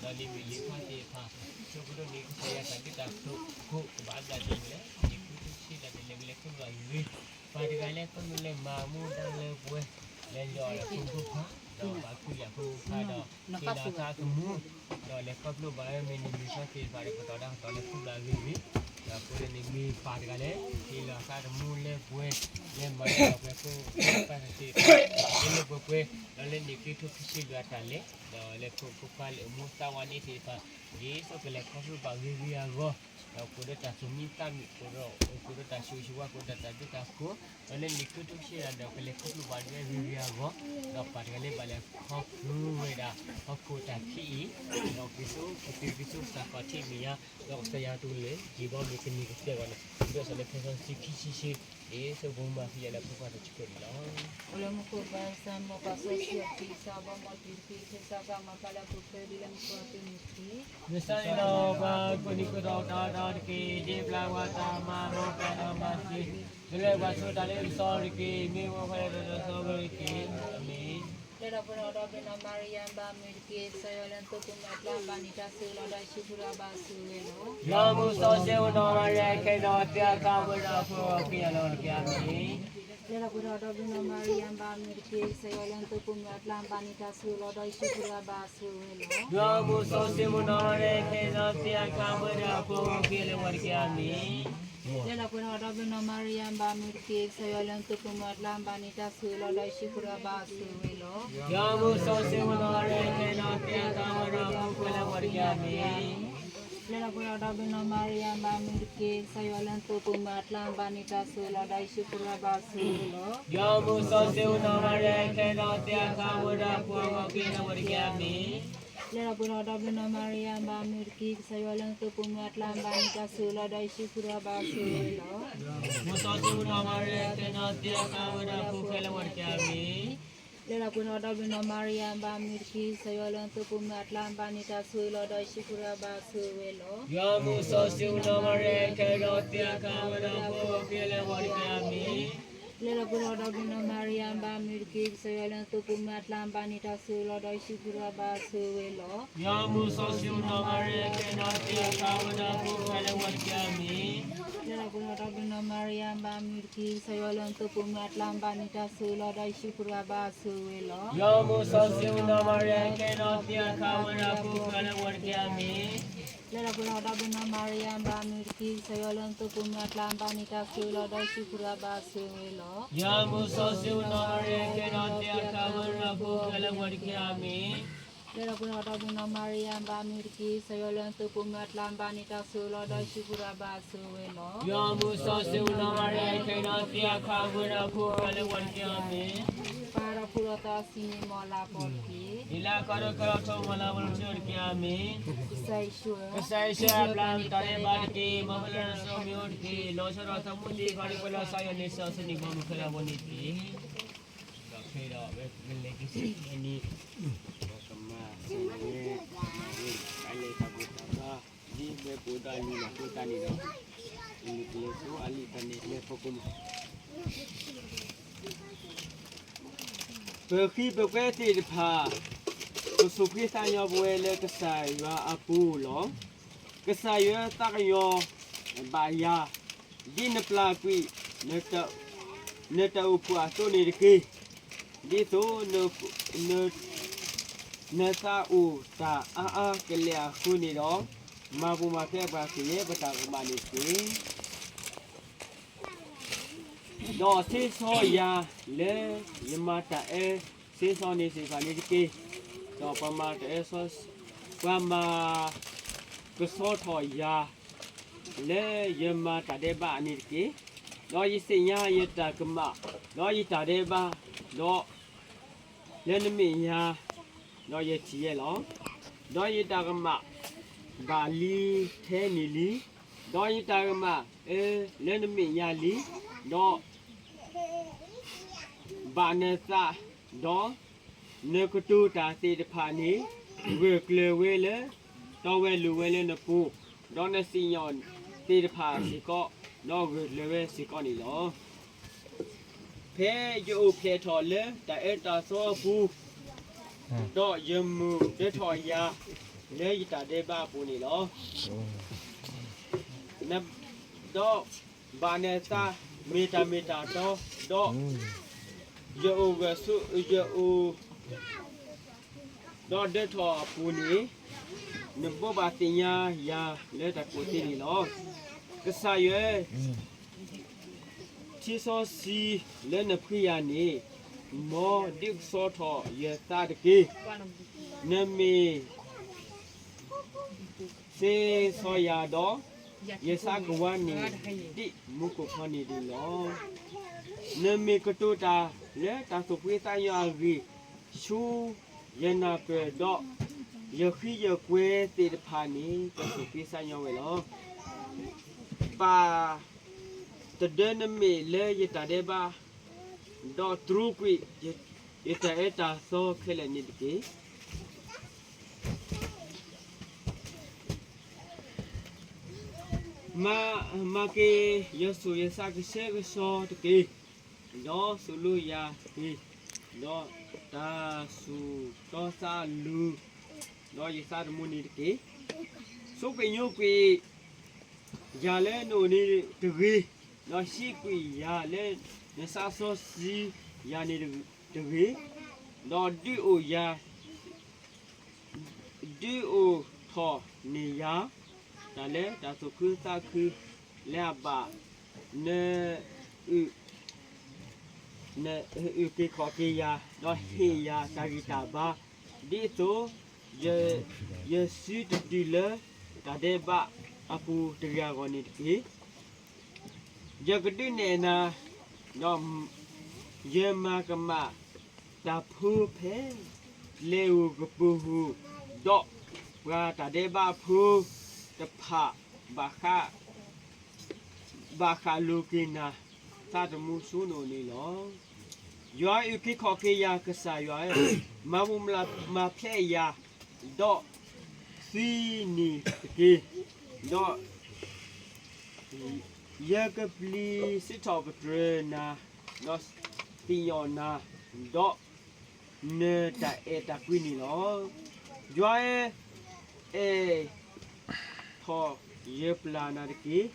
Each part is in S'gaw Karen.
ဒီးလံာ်မုၢ်လံာ်ခွါသ့ၣ်တဖၣ်, ဆိကမိၣ်န့ၣ် ကစၢ်ယွၤတၢ်ဘျုးတၢ်ဖှိၣ် ကဘၣ်ဘျးဒိၣ်လဲၣ်, ယဃုထူၣ်စုလၢ်တၢ်လဲၤဝဲလဲၤခီဖျိအဂ့ၤ, ပှၤတဂၤလၢခီဖျိလၢမၤမူဒါလၢပှဲၤ, လဲၤလီၤအဖိမုၣ်ဖိခွါ, ဒီးဘၣ်ခုယၤဖိမုၣ်ဖိခွါဒီး ဟ့ၣ်လီၤအသးသမူ, ဒီးလဲၤခီဖျိဘၣ်ဝဲမ့ၢ်နမုၢ်ဆါသ့ၣ်တဖၣ်ဒီး ကတီၤတၢ်ကတီၤလၢခီဖျိအဂ့ၤဂ့ၤ, ဒီးအဃိန့ၣ်မ့ၢ်ပှၤတဂၤလၢ ဟ့ၣ်လီၤအသးသမူလၢပှဲၤ, လၢမၤလၢပှဲၤဖိသၣ်သ့ၣ်တဖၣ်, လၢလၢပှဲၤပှဲၤ, ဒီးလၢန့ၣ်က့ၤထူၣ်ဖံးဆံးလိာ်အတၢ်လဲၤ, ဒီးလၢဖိဖိခွါလၢအမူသးဝါဒ်သ့ၣ်တဖၣ်, ဒ်သိးကလဲၤခီဖျိဘၣ်ဂ့ၤဂ့ၤအဂီၢ်, ဒီးကိးဒီးတၢ်သူၣ်မံသးမုာ်, ကိးဒီး ကိးဒီးတၢ်ဆိၣ်ဂ့ၤဆိၣ်ဝါ, ကိးဒီးတၢ်ဘျုးတၢ်ဖှိၣ်, ဒီးလၢန့ၣ်က့ၤထူၣ်ဖံးဆံးလိာ်ဒီး ကလဲၤခီဖျိဘၣ်ဒ်အဂ့ၤဂ့ၤအဂီၢ်, ဒီးပှၤတဂၤလၢဘၣ်လဲၤခီဖျိဝဲဒၣ် ဟီၣ်ခိၣ်တၢ်ခံအံၤ, ဒီးက့ၤဆူ ကသံၣ်ကသီတၢ်ခီၣ်ထံးမဲာ်ညါ, ဒီးကစၢ်ယွၤတူၢ်လိာ် ယံာ်ဘီမုၢ်ကနံၤကသဲၣ်ဂီၤန့ၣ်, ဒ်သိးလၢခဲစီဆှံခံဆံဆံ, ဒ်သိးပမၤဖဲယၤလၢဖိခွါတဆံခွဲန့ၣ်လီၤ. အိၣ်လၢမူခိၣ်ဘၣ်စၢ် မ်ပှၤစီဆှံအခံ စးဘီမီၢ်တံၢ်တက့ၢ် ခဲစးကမၤဖျါလၢပူၤဖျဲးဒ်လၢမူခိၣ်အပူၤန့ၣ်တက့ၢ်. မ့ၢ်စးန့ၣ်လီၤ ပှၤကိးနံၤကိးတီၤတၢ်အီၣ်တၢ်အီတက့ၢ်, ဒ့ပျၢ်ပှၤတၢ်မၤမီၢ်ပှၤတၢ်မၤစၢၤ, ဒုးလၢပှၤဆိၣ်တၢ်လၢပစီတက့ၢ်, မ့ၢ်ဝဲဖဲလဲၣ်တၢ်စီဝဲတက့ၢ်. အၤမ့ၣ်. လၢလီၤပှဲၤဒီးဒီပုၢ်နီၢ်မၤရံယၤဘၣ်မုာ်တက့ၢ်, ကစၢ်ယွၤလၢနသိပူၤမုၢ်အကျါဘၣ်နံၤတၢ်ဆိၣ်ဂ့ၤလီၤဒီးယ့ၣ်ၡူးခရံာ်အဘၣ်ဆိၣ်ဂ့ၤလီၤ. ယွၤမူစီဆှံမုၢ်နီၢ်မၤရံခဲနီၤသ့ၣ်အခါဝဲဒၣ်ဖိဝဲက့ၤယၤလီၤတက့ၢ်, အၤမ့ၣ်. လၢလီၤပှဲၤဒီးဒီပုၢ်နီၢ်မၤရံယၤဘၣ်မုာ်တက့ၢ်, ကစၢ်ယွၤလၢနသိပူၤမုၢ်အကျါဘၣ်နံၤတၢ်ဆိၣ်ဂ့ၤလီၤဒီးယ့ၣ်ၡူးခရံာ်အဘၣ်ဆိၣ်ဂ့ၤလီၤ. ယွၤမူစီဆှံမုၢ်နီၢ်မၤရံခဲနီၤသ့ၣ်အခါဝဲဒၣ်ဖိဝဲက့ၤယၤလီၤတက့ၢ်, အၤမ့ၣ်. လၢလီၤပှဲၤဒီးဒီပုၢ်နီၢ်မၤရံယၤဘၣ်မုာ်တက့ၢ်, ကစၢ်ယွၤလၢနသိပူၤမုၢ်အကျါဘၣ်နံၤတၢ်ဆိၣ်ဂ့ၤလီၤဒီးယ့ၣ်ၡူးခရံာ်အဘၣ်ဆိၣ်ဂ့ၤလီၤ. ယွၤမူစီဆှံမုၢ်နီၢ်မၤရံခဲနီၤသ့ၣ်အခါဝဲဒၣ်ဖိဝဲက့ၤယၤလီၤတက့ၢ်, အၤမ့ၣ်. လၢလီၤပှဲၤဒီးဒီပုၢ်နီၢ်မၤရံယၤဘၣ်မုာ်တက့ၢ်, ကစၢ်ယွၤလၢနသိပူၤမုၢ်အကျါဘၣ်နံၤတၢ်ဆိၣ်ဂ့ၤလီၤဒီးယ့ၣ်ၡူးခရံာ်အဘၣ်ဆိၣ်ဂ့ၤလီၤ. ယွၤမူစီဆှံမုၢ်နီၢ်မၤရံခဲနီၤသ့ၣ်အခါဝဲဒၣ်ဖိဝဲက့ၤယၤလီၤတက့ၢ်, အၤမ့ၣ်. လၢလီၤပှဲၤဒီးဒီပုၢ်နီၢ်မၤရံယၤဘၣ်မုာ်တက့ၢ်, ကစၢ်ယွၤလၢနသိပူၤမုၢ်အကျါဘၣ်နံၤတၢ်ဆိၣ်ဂ့ၤလီၤဒီးယ့ၣ်ၡူးခရံာ်အဘၣ်ဆိၣ်ဂ့ၤလီၤ. မူစီဆှံမုၢ်နီၢ်မၤရံခဲနီၤသ့ၣ်အခါဝဲဒၣ်ဖိဝဲက့ၤယၤလီၤတက့ၢ်, အၤမ့ၣ်. လၢလီၤပှဲၤဒီးဒီပုၢ်နီၢ်မၤရံယၤဘၣ်မုာ်တက့ၢ်, ကစၢ်ယွၤလၢနသိပူၤမုၢ်အကျါဘၣ်နံၤတၢ်ဆိၣ်ဂ့ၤလီၤဒီးယ့ၣ်ၡူးခရံာ်အဘၣ်ဆိၣ်ဂ့ၤလီၤ. ယွၤမူစီဆှံမုၢ်နီၢ်မၤရံခဲနီၤသ့ၣ်အခါဝဲဒၣ်ဖိဝဲက့ၤယၤလီၤတက့ၢ်, အၤမ့ၣ်. လၢလီၤပှဲၤဒီးဒီပုၢ်နီၢ်မၤရံယၤဘၣ်မုာ်တက့ၢ်, ကစၢ်ယွၤလၢနသိပူၤမုၢ်အကျါဘၣ်နံၤတၢ်ဆိၣ်ဂ့ၤလီၤဒီးယ့ၣ်ၡူးခရံာ်အဘၣ်ဆိၣ်ဂ့ၤလီၤ. ယွၤမူစီဆှံမုၢ်နီၢ်မၤရံခဲနီၤသ့ၣ်အခါဝဲဒၣ်ဖိဝဲက့ၤယၤလီၤတက့ၢ်, အၤမ့ၣ်. လၢလီၤပှဲၤဒီးဒီပုၢ်နီၢ်မၤရံယၤဘၣ်မုာ်တက့ၢ်, ကစၢ်ယွၤလၢနသိပူၤမုၢ်အကျါဘၣ်နံၤတၢ်ဆိၣ်ဂ့ၤလီၤဒီးယ့ၣ်ၡူးခရံာ်အဘၣ်ဆိၣ်ဂ့ၤလီၤ. ယွၤမူစီဆှံမုၢ်နီၢ်မၤရံခဲနီၤသ့ၣ်အခါဝဲဒၣ်ဖိဝဲက့ၤယၤလီၤတက့ၢ်, အၤမ့ၣ်. လၢလီၤပှဲၤဒီးဒီပုၢ်နီၢ်မၤရံယၤဘၣ်မုာ်တက့ၢ်, ကစၢ်ယွၤလၢနသိပူၤမုၢ်အကျါဘၣ်နံၤတၢ်ဆိၣ်ဂ့ၤလီၤဒီးယ့ၣ်ၡူးခရံာ်အဘၣ်ဆိၣ်ဂ့ၤလီၤ. ယွၤမူစီဆှံမုၢ်နီၢ်မၤရံခဲနီၤသ့ၣ်အခါဝဲဒၣ်ဖိဝဲက့ၤယၤလီၤတက့ၢ်, အၤမ့ၣ်. လၢလီၤပှဲၤဒီးဒီပုၢ်နီၢ်မၤရံယၤဘၣ်မုာ်တက့ၢ်, ကစၢ်ယွၤလၢနသိပူၤမုၢ်အကျါဘၣ်နံၤတၢ်ဆိၣ်ဂ့ၤလီၤဒီးယ့ၣ်ၡူးခရံာ်အဘၣ်ဆိၣ်ဂ့ၤလီၤ. ယွၤမူစီဆှံမုၢ်နီၢ်မၤရံခဲနီၤသ့ၣ်အခါဝဲဒၣ်ဖိဝဲက့ၤယၤလီၤတက့ၢ်, အၤမ့ၣ်. ပၢ်ဒီးဖိဒီးသးစီဆှံမ့ၢ်မီၢ်လၤကပီၤတက့ၢ်, ဒ်လၢကီၢ်ဒီးကီၢ်ဒီးထိၣ်မီၢ်လၤကပီၤလီၤတက့ၢ်, အၤမ့ၣ်. ကစၢ်ယ့ၣ်ၡူးဧၢ, ကစၢ်ယ့ၣ်ၡူးဧၢ, ပျၢ်မုာ်တၢ်ဒဲးဘးတက့ၢ်, မ်ပလၢနစိၤမ့ၢ်အိၣ်တက့ၢ်, လီၤဆီဒၣ်တၢ်သးသမူသ့ၣ်တဖၣ်လၢပှဲၤလီၤကစၢ်ယွၤန့ၣ် စီဆှံန့ၣ် ဘီမုၢ်ခဲလၢာ်အပူၤန့ၣ်တက့ၢ်. ဒီးခဲဒီးဝဲကလဲၤကစၢ်န့ၣ် ပကမၤစၢၤဝဲ တၢ်လဲၤတၢ်ပှ့ၤတၢ်ဘါ ဒ်ဝဲပအိၣ်ဒီးအလံာ်လီၤ. အဃိသတးန့ၣ်ဒီး ပကလဲၤဆိအလံာ်တၢ်န့ၣ်လၢဖီခိၣ်မး. ပဃံပကွဲသ့ၣ်တဖၣ် ပဆိၣ်ဃ့သးညီပဝဲလၢကစၢ်ယွၤအပူၤလီၤ. ကစၢ်ယွၤသးကညီၤဘၣ်ယၤ ဒ်နပျၢ်ကွံာ် နတၢ်အိၣ်ဖှိၣ်အသိးန့ၣ်တက့ၢ်. ဒ်သိး နသးအိၣ်တၢ်အါအါကလဲာ်အဃိန့ၣ်ဒီး, မၤပူၤမၤဖျဲးပှၤကယဲၢ်ပတၢ်ကမၣ်န့ၣ်တက့ၢ်. ဒီးဆ့ဆီယၤလၢယမၤတၢ်အၢ ဆ့ဆီန့ၣ်သ့ၣ်တဖၣ်န့ၣ်တက့ၢ်. ဒီးပှၤမၤတၢ်အၢ ပှၤမၤကဆှီထီၣ်ယၤ လၢယမၤတၢ်ဒဲးဘးအန့ၣ်တက့ၢ်. ဒီးယသ့ၣ်ညါယတၢ်ကမၣ်, ဒီးယတၢ်ဒဲးဘး, ဒီးလၢနမဲာ်ညါ, ဒီးယထံၣ်ယဲလီၤ. ဒီးယတၢ်ကမၣ်ဘၣ်လံထဲန့ၣ်လံ, ဒီးယတၢ်ကမၣ်အၢလၢနမဲာ်ညါလံ, ဒီး ဘၣ်နသး, ဒီးနကတိၤတၢ်သ့ၣ်တဖၣ်န့ၣ် ဂၢၢ်ကျၢၤဝဲလၢ တီဝဲလိၤဝဲလၢနပူၤ, ဒီးနစံၣ်ညီၣ်သ့ၣ်တဖၣ်စ့ၢ်ကီး, ဒီးဂၢၢ်ကျၢၤဝဲစ့ၢ်ကီးန့ၣ်လီၤ. ဖဲယအိၣ်ဖျဲၣ်ထီၣ်လၢတၢ်အၢတၢ်သီအပူၤ, ဒီးယမုၢ်ဒၢထီၣ်ယၤလၢယတၢ်ဒဲးဘးအပူၤန့ၣ်လီၤ. ဒီးဘၣ်နသးမ့ၢ်တၢ်မ့ၢ်တၢ်တီ, ဒီးယအိၣ်ဂၢၢ်ဆိး, ယအိၣ်ဒီးဒၢထီၣ်အပူၤန့ၣ်, နဘိးဘၣ်သ့ၣ်ညါယၤလၢတၢ်ကူၣ်သ့န့ၣ်လီၤ. ကစၢ်ယွၤဧၢ, ထံစီဆှံလၢနဖှံယၤန့ၣ်, မ်ဒုးကစီထီၣ်ယသးတက့ၢ်. နမ့ၢ်သ့စီယၤဒီး, ယသးကဝါန့ၣ်ဒ်မူခိၣ်ဖီန့ၣ်ဒ်န့ၣ်လီၤ. နမ့ၢ်ကတိၤတၢ်လၢတၢ်သူၣ်ဖှံသးညီအဂ့ၢ်, ဆူယနၢ်ပၢၢ်ဒီးယဃံယကွဲသ့ၣ်တဖၣ်န့ၣ် ကသူၣ်ဖှံသးညီဝဲလီၤ. ပာ်တဒၢနမဲာ်လၢယတၢ်ဒဲးဘး, ဒီးတြူာ်ကွံာ်ယတၢ်အၢတၢ်သီခဲလၢာ်န့ၣ်တက့ၢ်. မၤက့ၤယစိာ်ယသးကဆှဲကဆှီတက့ၢ်, ဒီးသိၣ်လိယၤတက့ၢ်, ဒီးတၢ်ဆူၣ်တီသးလူၤ, ဒီးယသးသမူန့ၣ်တက့ၢ်. ဆိၣ်ဂ့ၤညိကွံာ်ယၤလၢနအိၣ်န့ၣ်တဂ့ၤ, ဒီးဟံးကွံာ်ယၤလၢနသးစီဆှံယၤန့ၣ်တဂ့ၤ, ဒီးဒုးအိၣ်ယၤ ဒုးအိၣ်ထီၣ်န့ၢ်ယၤ တၢ်လၢတၢ်သူၣ်ခုသးခုလၢအဘၣ်, န အုၣ်က့ၤခီၣ်က့ၤယၤ, ဒီးဟ့ၣ်ယၤတၢ်ဂံၢ်တၢ်ဘါ, ဒ်သိးယ ယစုတတုၤလၢတၢ်ဒဲးဘးအပူၤတဂ့ၤအဂီၢ်န့ၣ်တက့ၢ်. ယကဒုးနဲၣ်နၤ, ဒီးယမၤကမၣ်တၢ်ဖိဖဲ လ့ၤဧူၤကပူၤဧူၤ, ဒီးပှၤတၢ်ဒဲးဘးဖိတဖၣ် ဘၣ်ဃး ဘၣ်ဃးလိာ်က့ၤနၤသးသမူဆူနအိၣ်န့ၣ်လီၤ. ယွၤအုၣ်က့ၤခီၣ်က့ၤယၤကစၢ်ယွၤဧၢ, မၤမူးမၤဖျဲးယၤ, ဒီးသံန့ၣ်တက့ၢ်, ဒီး ယကပျံၤစံးထီၣ်ပတြၢၤနၤ, ဒီးသံညီၣ်နၤ, ဒီးနတၢ်အဲၣ်တၢ်ကွံန့ၣ်လီၤ. ယွၤဧၢ, အဲၣ်ထီၣ်ယပျၢ်နၤတက့ၢ်,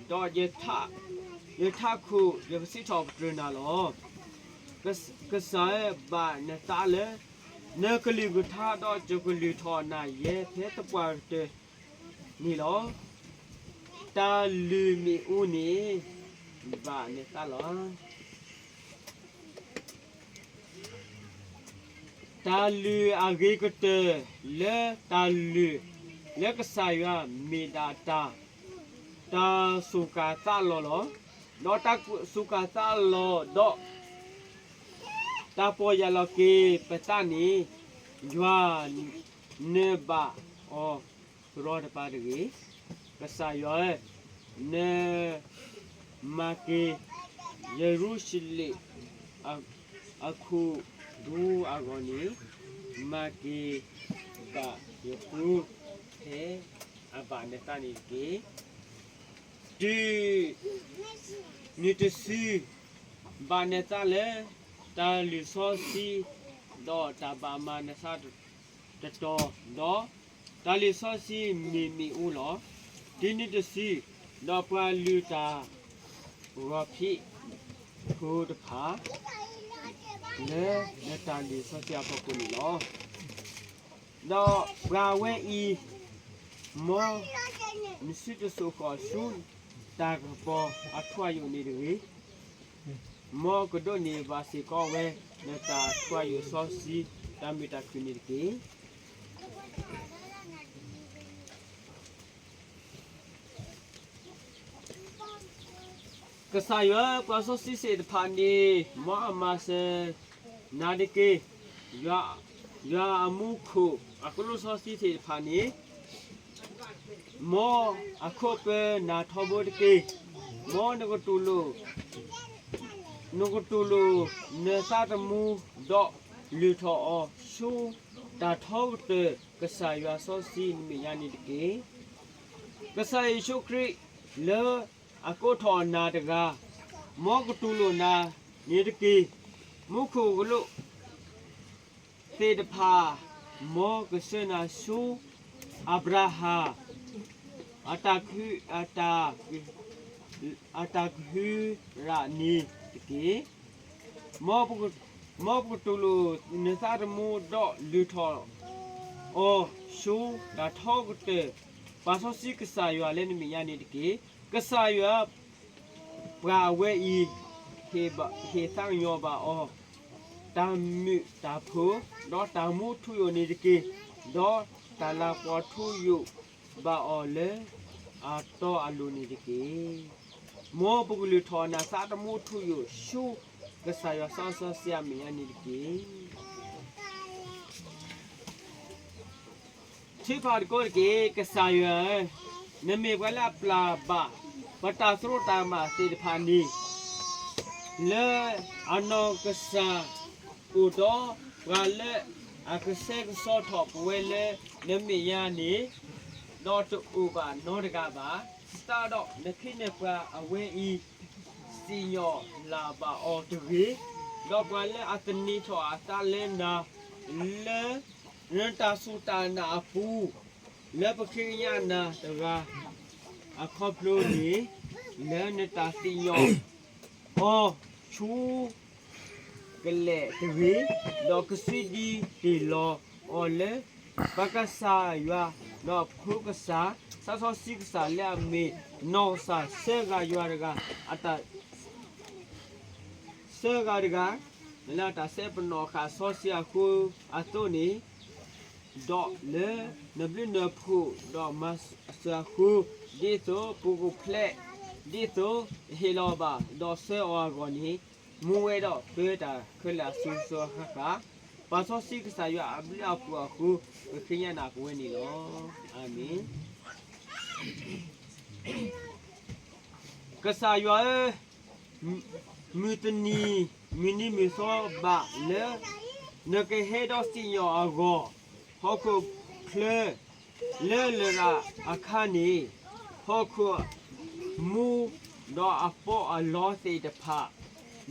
ဒီးယထး, ယထးခိၣ်ယကစံးထီၣ်ပတြၢၤနၤလီၤ. ကစၢ်ဧၢ, ဘၣ်နသးလၢ နကလုၢ်ကထါ, ဒီးယကလုၢ်ထီၣ်နၤယဲဖဲသပှၢ်ကတၢၢ်န့ၣ်လီၤ. တၢ်လုၢ်မ့ၣ်အူန့ၣ် ဘၣ်နသးလီၤ. တၢ်လုၢ်အဂ့ၤကတၢၢ်လၢတၢ်လုၢ်လၢကစၢ်ယွၤမ့ၢ်ဒၣ်တၢ်, တၢ်စူၢ်ကၢ်သးလီၤလီၤ. ဒီးတၢ်စူၢ်ကၢ်သးလီၤဒီး တၢ်ပီၢ်ယၢ်လီၤက့ၤပသးန့ၣ်, ယွၤ, နဘၣ်ရီတပၤတဂ့ၤ. ကစၢ်ယွၤဧၢ, နမၤက့ၤယရူၤၡလ့ၣ်အခိၣ်ဒူအဂီၢ်န့ၣ်, မၤက့ၤဘၣ်ယပူၤဖဲအဘၣ်နသးန့ၣ်တက့ၢ်. တုၤနုၤတစု ဘၣ်နသးလၢတၢ်လုၢ်စီဆှံ, ဒီးတၢ်ဘၣ်မၤနသးတတီၤ, ဒီးတၢ်လုၢ်စီဆှံမ့ၢ်မ့ၣ်အူလီၤ. တုၤနုၤတစု, ဒီးပှၤလုၢ်တၢ်ဂီၤဖံးဖိတဖၣ် လၢနတၢ်လုၢ်စီဆှံအဖီခိၣ်န့ၣ်လီၤ. ဒီးပှၤဝဲအံၤ, မ်နစုတစိၢ်ဃီၣ်ဆူတၢ်ကပီၤအထူအယိာ်န့ၣ်တဂ့ၤ. မ်ကဒိးန့ၢ်ဘၣ်စ့ၢ်ကီးဝဲ နတၢ်ထူအယိာ်စီဆှံတၢ်မုာ်တၢ်ခုၣ်န့ၣ်တက့ၢ်. ကစၢ်ယွၤပှၤစီဆှံသ့ၣ်တဖၣ်န့ၣ်, မ်အမၤစၢၤနၤတက့ၢ်. ယွၤအမူခိၣ်အကလူးစီဆှံသ့ၣ်တဖၣ်န့ၣ်, မ်အခိးပၢၤနၤထီဘိတက့ၢ်. မ်နကတူၢ်လိာ် နကတူၢ်လိာ်နသးသမူ, ဒီးလုၢ်ထီၣ်အီၤဆူတၢ်ထီကတၢၢ်ကစၢ်ယွၤစီဆှံနမဲာ်ညါန့ၣ်တက့ၢ်. ကစၢ်ယ့ၣ်ၡူးခရံာ်လၢအကိးထီၣ်နၤတဂၤ, မ်ကတူၢ်လိာ်နၤန့ၣ်တက့ၢ်. မူခိၣ်ကလူး သ့ၣ်တဖၣ်, မ်ကစၢ်နၤဆူ အၤဘြၤဟၣ် အတၢ်ကဟု, အတၢ်, အတၢ်ကဟုၣ်ရၣ်န့ၣ်တက့ၢ်. မ်ပကတူၢ်လိာ်နသးသမူဒီးလုၢ်ထီၣ်အီၤဆူတၢ်ထီကတၢၢ်, ပာ်စီဆှံကစၢ်ယွၤလၢနမဲာ်ညါန့ၣ်တက့ၢ်. ကစၢ်ယွၤ ပှၤအဝဲအံၤ ဟ့ၣ်သးကညီၤဘၣ်အီၤ တၢ်မုာ်တၢ်ဖိး, ဒီးတၢ်မူထူယိာ်န့ၣ်တက့ၢ်. ဒီးတၢ်လၤကပီၤထူယိာ်ဘၣ်အီၤလၢအတီအလိၤန့ၣ်တက့ၢ်. မ်ပကလုၢ်ထီၣ်နသးသမူထူယိာ်ဆူ ကစၢ်ယွၤစီစီဆှံအမဲာ်ညါန့ၣ်တက့ၢ်. ထုကဖၣ်တက့ၢ်. ကစၢ်ယွၤဧၢ, နမ့ၢ်ပှၤလၢအပျၢ်ဘၣ် ပတၢ်သရူးတၢ်ကမၣ်သ့ၣ်တဖၣ်န့ၣ် လၢအနီၢ်ကစၢ်အိၣ်ဒီး ပှၤလၢအကဆှဲကဆှီထီၣ်ပဝဲလၢနမဲာ်ညါန့ၣ် ဒီးတအိၣ်ဘၣ်နီတဂၤဘၣ်. စးထီၣ်ဒီးနခ့နပှၤအဝဲအံၤ စံၣ်ညီၣ်လၢ်ဘၣ်အီၤတဂ့ၤ, ဒီးပှၤလၢအသန့ၤထီၣ်အသးလၢနၤ လၢနတၢ်စူၢ်တၢ်နာ်အပူၤ လၢပဃ့ကညးနၤတဂၤအခီဖျိန့ၣ်, လၢနတၢ်စံၣ်ညီၣ်အီၤဆူ ကလဲာ်တဂ့ၤ, ဒီးကစံးဒံးတ့ၢ်လီၤအီၤလၢ ပကစၢ်ယွၤ, ဒီးဖိကစၢ်, စီစီဆှံကစၢ်လၢအမ့ၢ်နီၢ်ကစၢ် ဆှၢဂၤယွၤတဂၤ, ဆှၢဂၤတဂၤ, လၢအတၢ်ဆှၢပနီၣ်ဃာ်စီဆှံအဃိအသိးန့ၣ်, ဒီးလၢနဘျုးနဖှိၣ်ဒီးမၤစၢၤအဃိ, ဒ်သိးပကအိၣ်ဖျဲၣ်, ဒ်သိးဟ့ၣ်လီၤဘၣ်ဒီးဆှၢအီၤအဂီၢ်န့ၣ်, မူဝဲဒီးပၢတၢ်ခဲလၢာ်အစိၤစိၤအဃၣ်ဃၣ်, ပာ်စီဆှံကစၢ်ယွၤအဘျုးအဖှိၣ်အဃိ, ပဃ့ကညးနၤပဝဲန့ၣ်လီၤ. အၤမ့ၣ်. ကစၢ်ယွၤဧၢ, မုၢ်တနံၤ, မုၢ်နံၤမုၢ်သီဘၣ်လၢ နကဟဲဒီးစံၣ်ညီၣ်အဂီၢ်, ဟီၣ်ခိၣ်ချၢလၢလရာ်အခါန့ၣ်, ဟီၣ်ခိၣ်မူဒီးအပီးအလီသ့ၣ်တဖၣ်,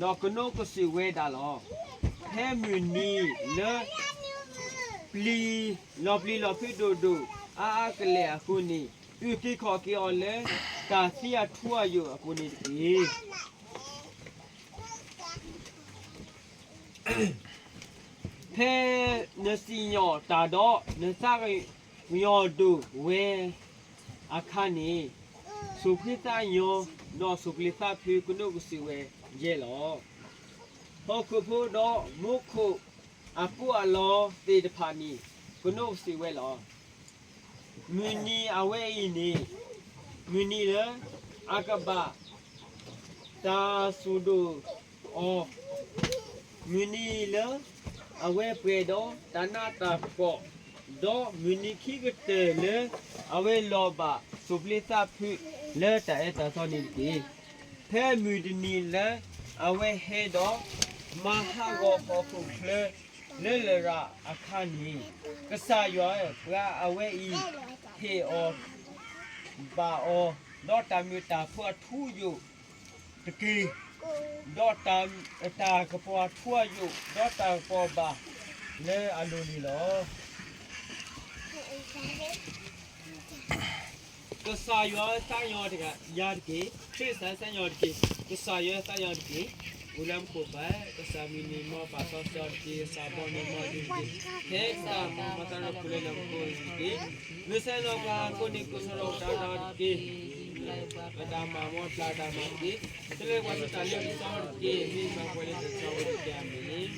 ဒီးကနိးကစုာ်ဝဲဒၣ်လီၤ. ဖဲမုၢ်နံၤလၢ ပျံၤ, လီၤပျံၤလီၤဖုးဒိၣ်ဒိၣ်အါအါကလဲာ်အဃိန့ၣ်, အုၣ်က့ၤခီၣ်က့ၤအီၤလၢ တၢ်သံအထူအယိာ်အပူၤန့ၣ်တက့ၢ်. ဖဲနစံၣ်ညီၣ်တၢ်ဒီး နသးကညီၤဒိၣ်ဝဲအခါန့ၣ်, စိၣ်ဖှံသးညီ, ဒီးစိၣ်ကလံၤသးဖုးကနိးကစုာ်ဝဲယဲၢ်လီၤ. ဟီၣ်ခိၣ်ဖိဒီးမူခိၣ်အကိးအလီသ့ၣ်တဖၣ်န့ၣ် ကနိးကစုာ်ဝဲလီၤ. မုၢ်နံၤအဝဲအံၤန့ၣ်, မုၢ်နံၤလၢအကဘၣ် တၢ်စိၢ်ဒိၣ်အီၤ, မုၢ်နံၤလၢအဝဲပှဲၤဒီးတၢ်နးတၢ်ဖှီၣ်, ဒီးမုၢ်နံၤခံကတၢၢ်လၢအဝဲလီၤဘၣ်စိၣ်ပျ့သးဖုးလၢတၢ်အဲၣ်တၢ်သီန့ၣ်တက့ၢ်. ဖဲမုၢ်တနံၤလၢအဝဲဟဲဒီး မၤဟးဂီၤဟီၣ်ခိၣ်ချၢလၢလရာ်အခါန့ၣ်, ကစၢ်ယွၤဧၢ, ပှၤအဝဲအံၤဟ့ၣ်အီၤ ဘၣ်အီၤ, ဒီးတၢ်မုာ်တၢ်ဖိးအထူအယိာ်တက့ၢ်, ဒီးတၢ်ကပီၤအထူအယိာ်, ဒီးတၢ်ကပီၤဘၣ်လၢအလိၤန့ၣ်လီၤ. ကစၢ်ယွၤသးကညီၤယၤတက့ၢ်, ခရံာ်သးကညီၤတက့ၢ်, ကစၢ်ယွၤသးကညီၤတက့ၢ်, အိၣ်လၢမူခိၣ်ဘၣ်, ကစၢ်မုၢ်နံၤမ့ၢ်ပာ်စီဆှံအီၤတက့ၢ်, ကစၢ်ဘီမုၢ်မ့ၢ်ဒုးတက့ၢ်, ဖဲကစၢ်မၤသးဒီးပူၤလၢလၢပကိးအံၤတက့ၢ်, မ့ၢ်စဲလီၤပှၤကိးန့ၢ်ကိးဆၢဒီးတၢ်ဒီးတက့ၢ်, ပတၢ်မၤမ့ၢ်တၢ်တၢ်မၤတက့ၢ်, တလဲၤပှၤဆူတၢ်လၢကစီၣ်တက့ၢ်, မ့ၢ်မၤပှဲၤလၢတၢ်ကစီၣ်ဝဲတက့ၢ်, အၤမ့ၣ်.